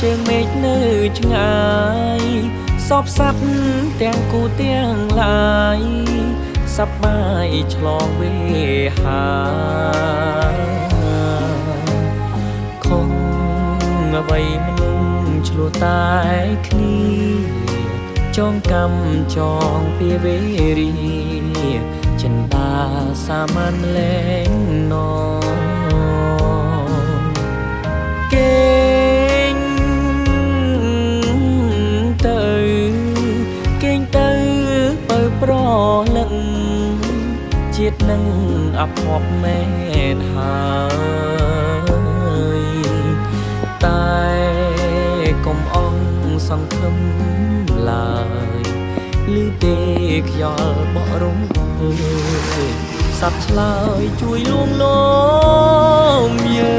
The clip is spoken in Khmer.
ជើងមេឃនៅឆ្ងាយសពសัตว์ទាំងគូទាំងឡាយសប្បាយឆ្លងវេហាខំអ្វីមនុស្សឆ្លោះតែគ្នាចងកម្មចងពីវេរីចិន្តាសាមញ្ញលែងនងគេងទៅគេងទៅបើប្រលឹងជាតិនឹងអភ័ព្វមែនហើយតែកុំអងសង្ឃឹមឡើយឬទេខ្យល់បក់រំភើយសត្វឆ្លើយជួយលួងលោមយើ